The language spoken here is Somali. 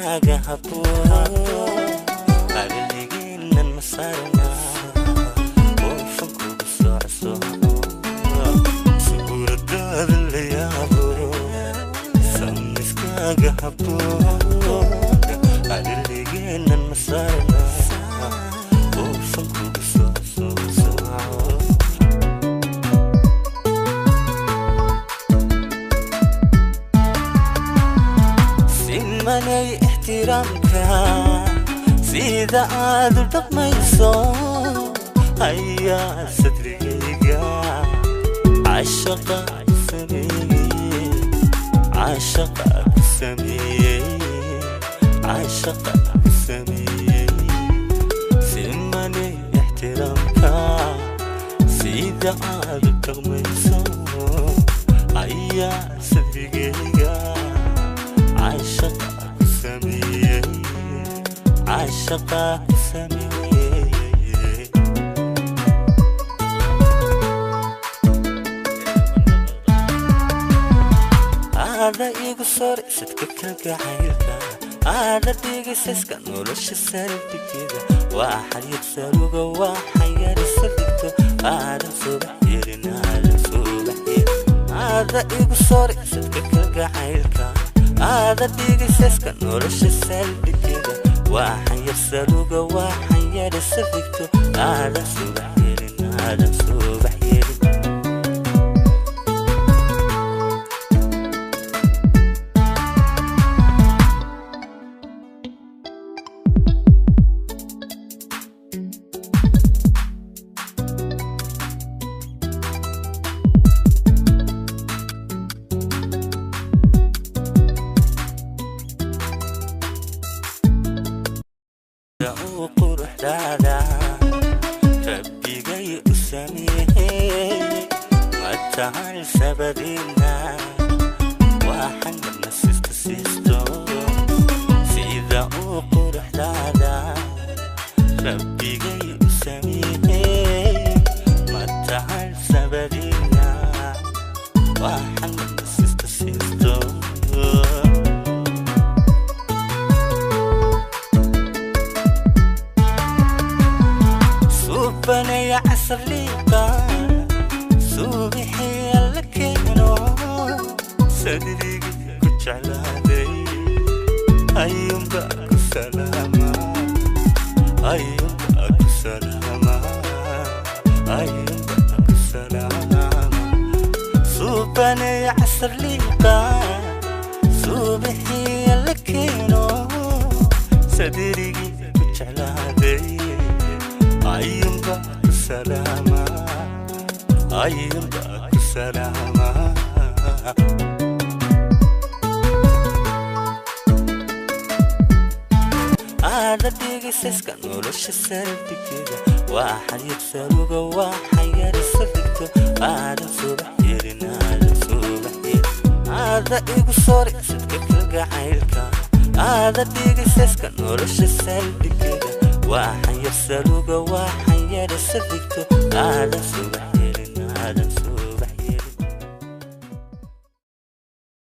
Samiskaaga habboon, adiligiinan ma saarna oo fankugu socsoco. Suuradaada la yaabo, samiskaaga habboon, adiligiinan ma saarna oo fankugu socsoco. Simanay ixtiraamka, sida aad u dhaqmayso ayaa sadrigayga cashaqa ku sameeyey, cashaqa ku sameeyey, cashaqa ku sameeyey. Simanay ixtiraamka, sida aad u dhaqmayso ayaa sadrigayga cashaqa ku sameeyey, cashaqa ku sameeyey. Aada igu sore sadka kalgacaylka, aada dhigisayska nolosha saldhigeeda, waa xaryad saruga, waa xayar saldhigto, aadan subax yeelin, aadan subax yeelin. Aada igu sore sadka kalgacaylka, aada dhigisayska nolosha saldhigeeda, waa xayar saruga, waa xayar saldhigto, aadan subax yeelin, aadan subax yeelin. Uu quruxdaada rabbigay u sameeyey matahal sabadiina, waxaan marna sisto siisto. Sida uu quruxdaada rabbigay u sameeyey matahal sabadiina, waxaan marna sisto siisto. Suubanaya casar liiqa, suubixii alla keeno, sadrigi ku jeclaaday ayuunba ku salaama, ayuunba ku salaama, ayuunba ku salaama. Suubanaya casar liiqa, suubixii alla keeno, sadrigi ku jeclaaday ayuunba ku salaama, ayuunba ku salaama. Aada dhigisayska nolosha saldhigeeda, waa xaryad saruga, waa xayar saldhigto, aadan subax yeelin, aadan subax yeelin. Aada igu sore sadka kalgacaylka, aada dhigisayska nolosha saldhigeeda, waa xayar saruga, waa xayar saldhigto, aadan subax yeelin, aadan subax